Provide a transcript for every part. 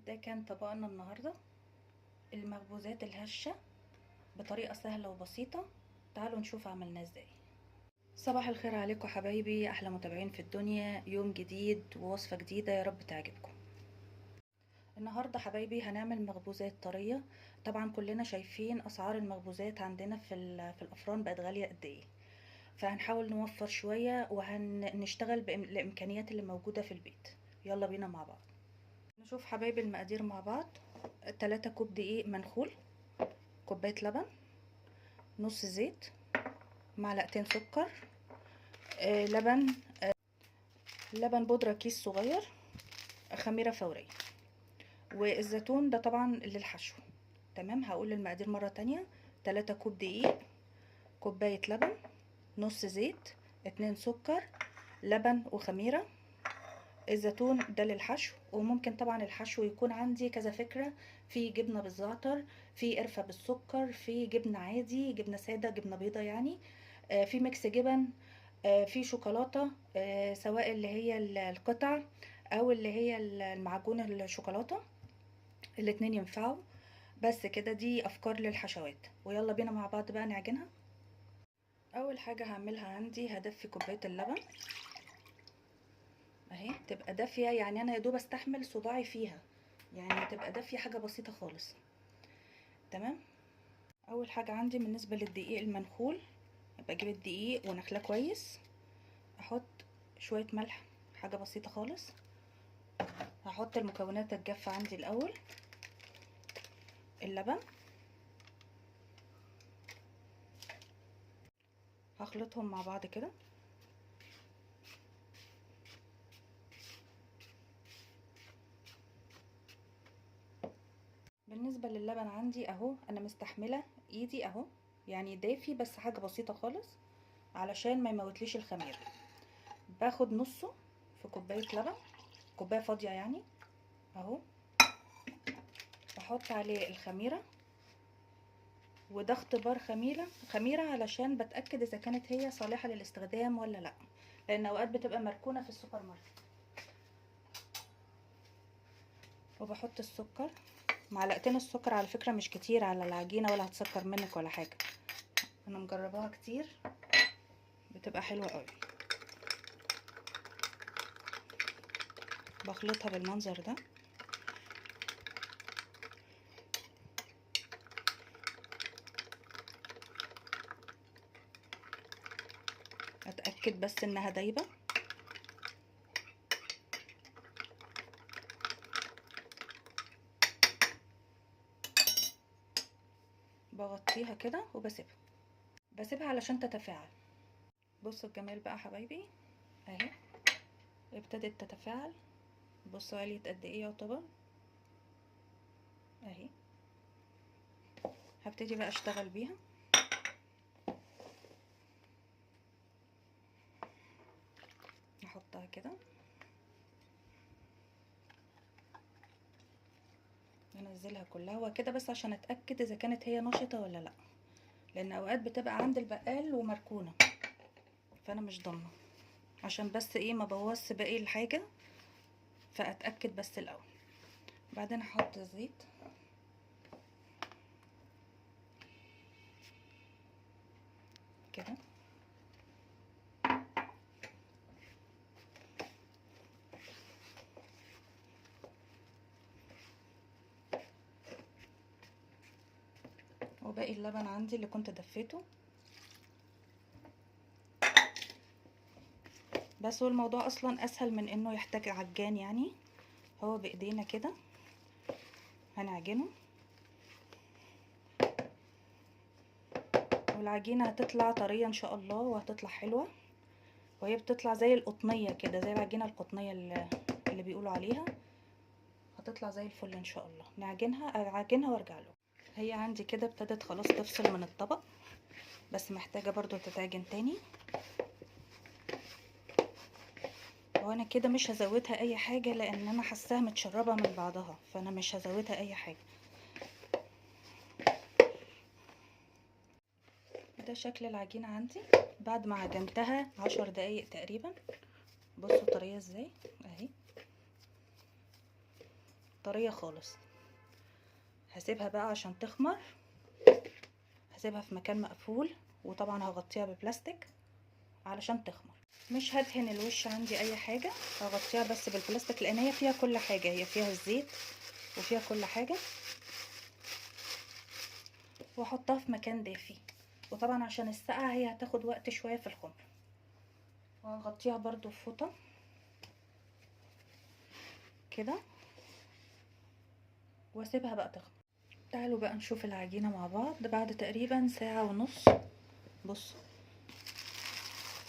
ده كان طبقنا النهاردة، المخبوزات الهشة بطريقة سهلة وبسيطة. تعالوا نشوف عملناه ازاي. صباح الخير عليكم حبايبي، احلى متابعين في الدنيا. يوم جديد ووصفة جديدة يا رب تعجبكم. النهاردة حبايبي هنعمل مخبوزات طرية. طبعا كلنا شايفين اسعار المخبوزات عندنا في الافران بقت غالية قد ايه، فهنحاول نوفر شوية وهنشتغل بالامكانيات اللي موجودة في البيت. يلا بينا مع بعض نشوف حبايبي المقادير مع بعض. 3 كوب دقيق منخول، كوباية لبن، نص زيت، معلقتين سكر، لبن بودرة كيس صغير، خميرة فورية، والزيتون ده طبعا للحشو. تمام، هقول المقادير مرة تانية. 3 كوب دقيق، كوباية لبن، نص زيت، 2 سكر، لبن وخميرة، الزيتون ده للحشو. وممكن طبعا الحشو يكون عندي كذا فكرة، في جبنة بالزعتر، في قرفة بالسكر، في جبنة عادي، جبنة سادة، جبنة بيضة يعني، في mix جبن، في شوكولاتة، سواء اللي هي القطع او اللي هي المعجون الشوكولاتة، الاتنين ينفعوا. بس كده دي افكار للحشوات. ويلا بينا مع بعض بقى نعجنها. اول حاجة هعملها عندي هدفي كوباية اللبن اهي، تبقى دافية، يعني انا يا دوب استحمل صباعي فيها، يعني تبقى دافية حاجة بسيطة خالص. تمام. اول حاجة عندي بالنسبة للدقيق المنخول، بجيب الدقيق ونخلاه كويس، احط شوية ملح، حاجة بسيطة خالص. هحط المكونات الجافة عندي الاول، اللبن هخلطهم مع بعض كده. بالنسبة للبن عندي اهو، انا مستحملة ايدي اهو، يعني دافي بس حاجة بسيطة خالص علشان ما يموتليش الخميرة. باخد نصه في كوباية لبن، كوباية فاضية يعني اهو، بحط عليه الخميرة، وده اختبار خميرة علشان بتأكد اذا كانت هي صالحة للاستخدام ولا لا، لان اوقات بتبقى مركونة في السوبر ماركت. وبحط السكر، معلقتين السكر على فكرة مش كتير على العجينة ولا هتسكر منك ولا حاجة، انا مجرباها كتير بتبقى حلوة قوي. بخلطها بالمنظر ده. اتأكد بس انها دايبة. بغطيها كده وبسيبها، بسيبها علشان تتفاعل. بصوا الجمال بقى حبايبي اهي، ابتدت تتفاعل. بصوا عليت قد ايه يعتبر اهي. هبتدي بقى اشتغل بيها. احطها كده، انزلها كلها وكده بس عشان اتاكد اذا كانت هي نشطة ولا لا، لان اوقات بتبقى عند البقال ومركونه، فانا مش ضامنه، عشان بس ايه ما بوظش باقي الحاجة، فاتاكد بس الاول. بعدين احط الزيت، كده وباقي اللبن عندي اللي كنت دفيته. بس هو الموضوع اصلا اسهل من انه يحتاج عجان، يعني هو بايدينا كده هنعجنه، والعجينة هتطلع طرية ان شاء الله، وهتطلع حلوة، وهي بتطلع زي القطنية كده، زي العجينة القطنية اللي بيقولوا عليها، هتطلع زي الفل ان شاء الله. نعجنها، اعجنها وارجع له. هي عندي كده ابتدت خلاص تفصل من الطبق، بس محتاجة برضو تتعجن تاني. وانا كده مش هزودها اي حاجة لان انا حاساها متشربة من بعضها، فانا مش هزودها اي حاجة. ده شكل العجينة عندي بعد ما عجنتها 10 دقايق تقريبا. بصوا طرية ازاي اهي. طرية خالص. هسيبها بقى عشان تخمر، هسيبها في مكان مقفول، وطبعا هغطيها ببلاستيك علشان تخمر. مش هدهن الوش عندي اي حاجة، هغطيها بس بالبلاستيك لان هي فيها كل حاجة، هي فيها الزيت وفيها كل حاجة. واحطها في مكان دافي، وطبعا عشان السقعة هي هتاخد وقت شوية في الخمر. وهغطيها برضو بفوطة كده واسيبها بقى تخمر. تعالوا بقى نشوف العجينة مع بعض بعد تقريبا ساعة ونص. بصوا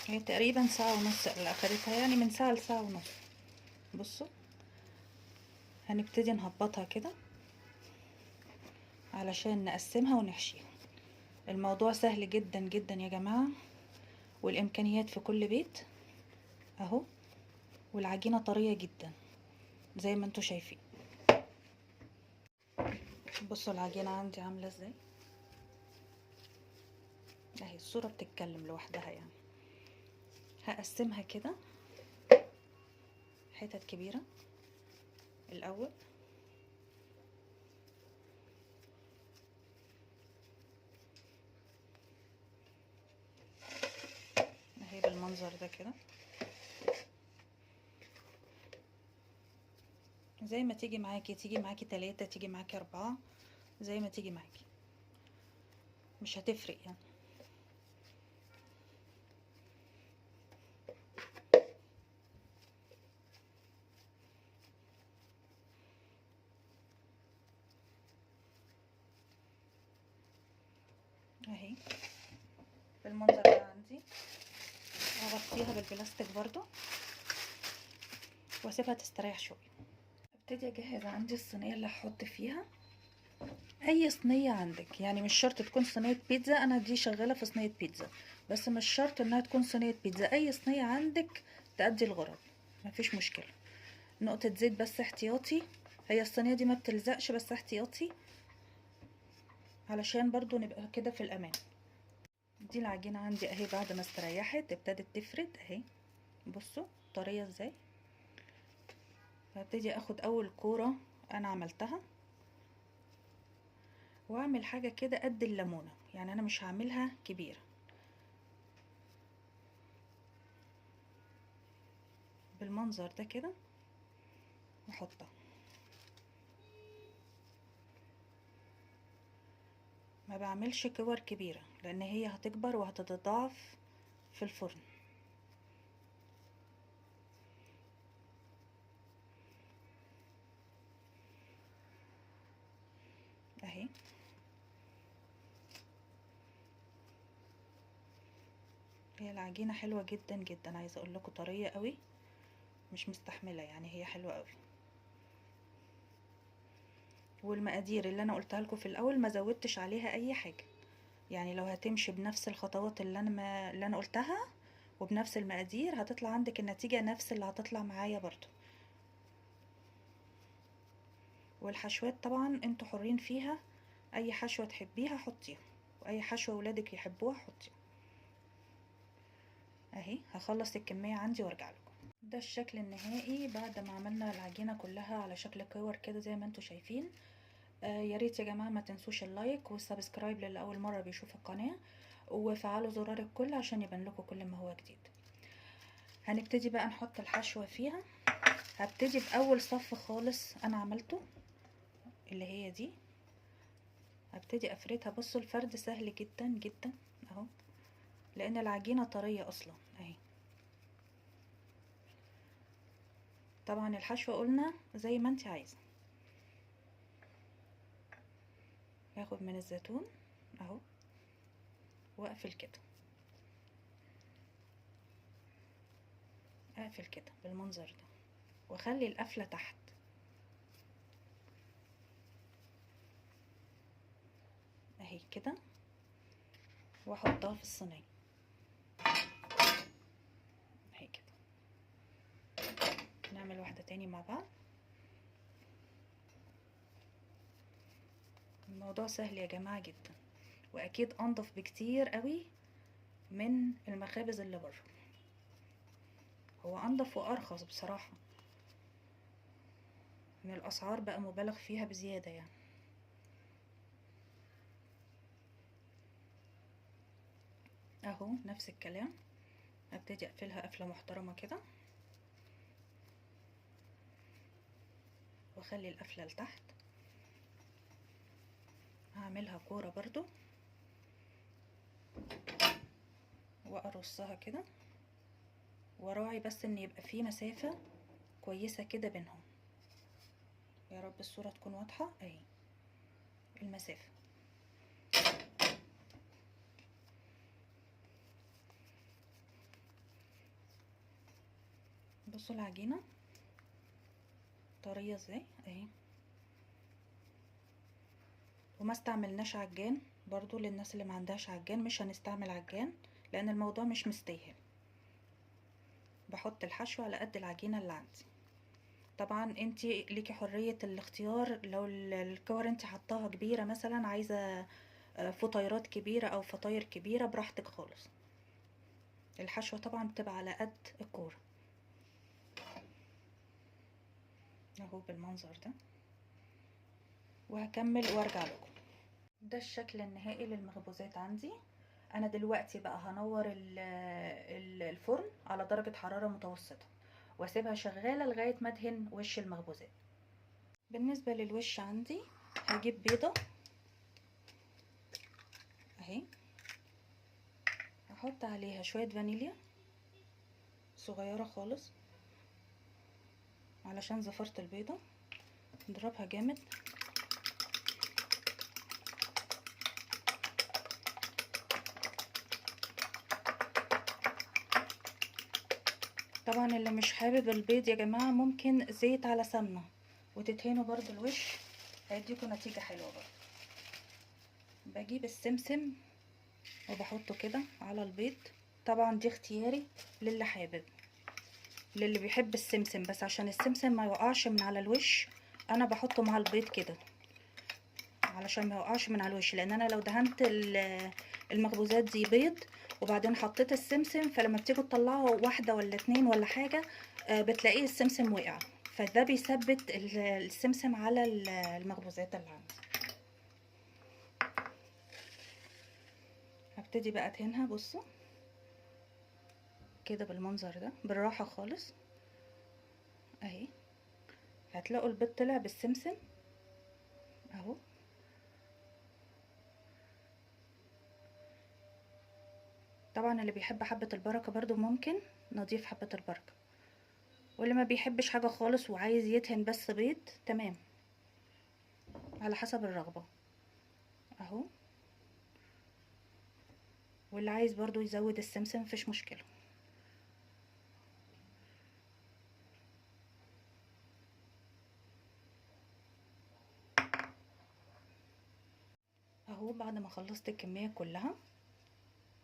هي تقريبا ساعة ونص اللي اخدتها، يعني من ساعة لساعة ونص. بصوا هنبتدي نهبطها كده علشان نقسمها ونحشيها. الموضوع سهل جدا جدا يا جماعة، والامكانيات في كل بيت اهو، والعجينة طرية جدا زي ما انتوا شايفين. بصوا العجينة عندي عاملة ازاي اهي، الصورة بتتكلم لوحدها يعني. هقسمها كده حتت كبيرة الاول، اهي بالمنظر ده كده، زي ما تيجي معاكي، تيجي معاكي 3، تيجي معاكي 4، زي ما تيجي معاكي مش هتفرق يعني. اهي بالمنظر ده عندي. هغطيها بالبلاستيك برضو واسيبها تستريح شوية. ابتدي اجهز عندي الصينية اللي هحط فيها. اي صينية عندك، يعني مش شرط تكون صينية بيتزا، انا دي شغالة في صينية بيتزا بس مش شرط انها تكون صينية بيتزا، اي صينية عندك تأدي الغرض مفيش مشكلة. نقطة زيت بس احتياطي، هي الصينية دي ما بتلزقش بس احتياطي علشان برضو نبقى كده في الامان. دي العجينة عندي اهي بعد ما استريحت ابتدت تفرد اهي، بصوا طرية ازاي. هبتدي اخد اول كورة انا عملتها واعمل حاجة كده قد الليمونه، يعني انا مش هعملها كبيرة بالمنظر ده كده، واحطها. ما بعملش كور كبيرة لان هي هتكبر وهتتضاعف في الفرن. اهي هي العجينة حلوة جدا جدا، عايزه اقول لكم طرية قوي مش مستحمله يعني، هي حلوة قوي. والمقادير اللي انا قلتها لكم في الاول ما زودتش عليها اي حاجة، يعني لو هتمشي بنفس الخطوات اللي انا قلتها وبنفس المقادير هتطلع عندك النتيجة نفس اللي هتطلع معايا برضو. والحشوات طبعا انتوا حرين فيها، اي حشوه تحبيها حطيها، واي حشوه ولادك يحبوها حطيها. اهي هخلص الكمية عندي وارجع لكم. ده الشكل النهائي بعد ما عملنا العجينة كلها على شكل كور كده زي ما انتوا شايفين. يا ريت يا جماعة ما تنسوش ال like وال subscribe للي اول مرة بيشوف القناة، وفعلوا زرار الكل عشان يبان لكم كل ما هو جديد. هنبتدي بقى نحط الحشوه فيها. هبتدي باول صف خالص انا عملته اللي هي دي، هبتدي افردها. بصوا الفرد سهل جدا جدا اهو، لان العجينة طرية اصلا اهي. طبعا الحشوه قلنا زي ما انت عايزه. هاخد من الزيتون اهو واقفل كده، اقفل كده بالمنظر ده، واخلي القفله تحت. اهي كده، واحطها في الصينية اهي كده. نعمل واحدة تاني مع بعض. الموضوع سهل يا جماعة جدا، واكيد انضف بكتير قوي من المخابز اللي بره، هو انضف وارخص بصراحة. ان الاسعار بقى مبالغ فيها بزيادة يعني. اهو نفس الكلام، هبتدي اقفلها قفلة محترمة كده، واخلي القفلة لتحت. هعملها كورة برضو وارصها كده، وراعي بس ان يبقى في مسافة كويسة كده بينهم. يا رب الصورة تكون واضحة. اهي المسافة. بصوا العجينة طرية ازاي اهي. وما استعملناش عجان برضو، للناس اللي ما عندهاش عجان مش هنستعمل عجان لان الموضوع مش مستاهل. بحط الحشو على قد العجينة اللي عندي. طبعا انتي ليكي حرية الاختيار، لو الكور انتي حطاها كبيرة مثلا، عايزة فطيرات كبيرة او فطاير كبيرة، براحتك خالص. الحشوة طبعا بتبقى على قد الكورة اهو بالمنظر ده. وهكمل وارجع لكم. ده الشكل النهائي للمخبوزات عندي. انا دلوقتي بقى هنور الفرن على درجة حرارة متوسطة، واسيبها شغالة لغاية ما ادهن وش المخبوزات. بالنسبة للوش عندي هجيب بيضة اهي، هحط عليها شوية فانيليا صغيرة خالص علشان زفرة البيضة، نضربها جامد. طبعا اللي مش حابب البيض يا جماعة ممكن زيت على سمنة وتدهنوا برضو الوش، هيديكوا نتيجة حلوة برضو. بجيب السمسم وبحطه كده على البيض، طبعا دي اختياري للي حابب، للي بيحب السمسم، بس عشان السمسم ما يوقعش من على الوش انا بحطه مع البيض كده علشان ما يوقعش من على الوش، لان انا لو دهنت المخبوزات دي بيض وبعدين حطيت السمسم، فلما بتيجوا تطلعوا واحدة ولا اتنين ولا حاجة بتلاقيه السمسم وقع، فده بيثبت السمسم على المخبوزات اللي عندي. هبتدي بقى ادهنها، بصوا كده بالمنظر ده بالراحة خالص اهي. هتلاقوا البيض طلع بالسمسم اهو. طبعا اللي بيحب حبة البركة برضو ممكن نضيف حبة البركة، واللي ما بيحبش حاجة خالص وعايز يدهن بس بيض تمام، على حسب الرغبة اهو. واللي عايز برضو يزود السمسم مفيش مشكلة. اهو بعد ما خلصت الكمية كلها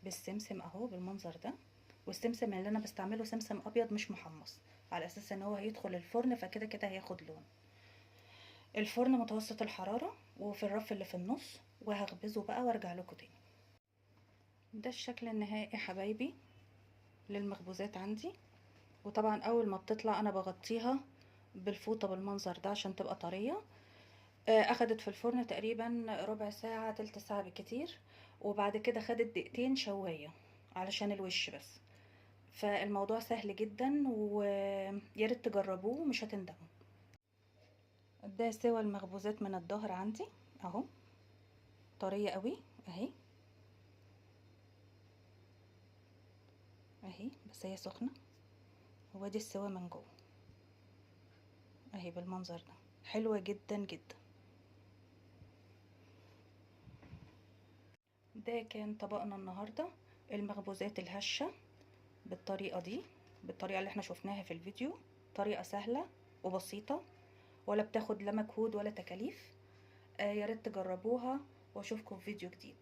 بالسمسم اهو بالمنظر ده. والسمسم اللي انا بستعمله سمسم ابيض مش محمص، على اساس ان هو هيدخل الفرن فكده كده هياخد لون. الفرن متوسط الحرارة وفي الرف اللي في النص، وهخبزه بقى وارجع لكم تاني. ده الشكل النهائي حبايبي للمخبوزات عندي. وطبعا اول ما بتطلع انا بغطيها بالفوطة بالمنظر ده عشان تبقى طرية. اخدت في الفرن تقريبا ربع ساعة تلت ساعة بالكتير، وبعد كده خدت دقيقتين شواية علشان الوش بس. فالموضوع سهل جدا وياريت تجربوه مش هتندموا. ده سوى المخبوزات من الظهر عندي اهو، طرية قوي اهي اهي، بس هي سخنة. وادي السوا من جوه اهي بالمنظر ده، حلوة جدا جدا. ده كان طبقنا النهاردة، المخبوزات الهشة بالطريقة دي، بالطريقة اللي احنا شفناها في الفيديو. طريقة سهلة وبسيطة ولا بتاخد لا مجهود ولا تكاليف. يا ريت تجربوها، واشوفكم في فيديو جديد.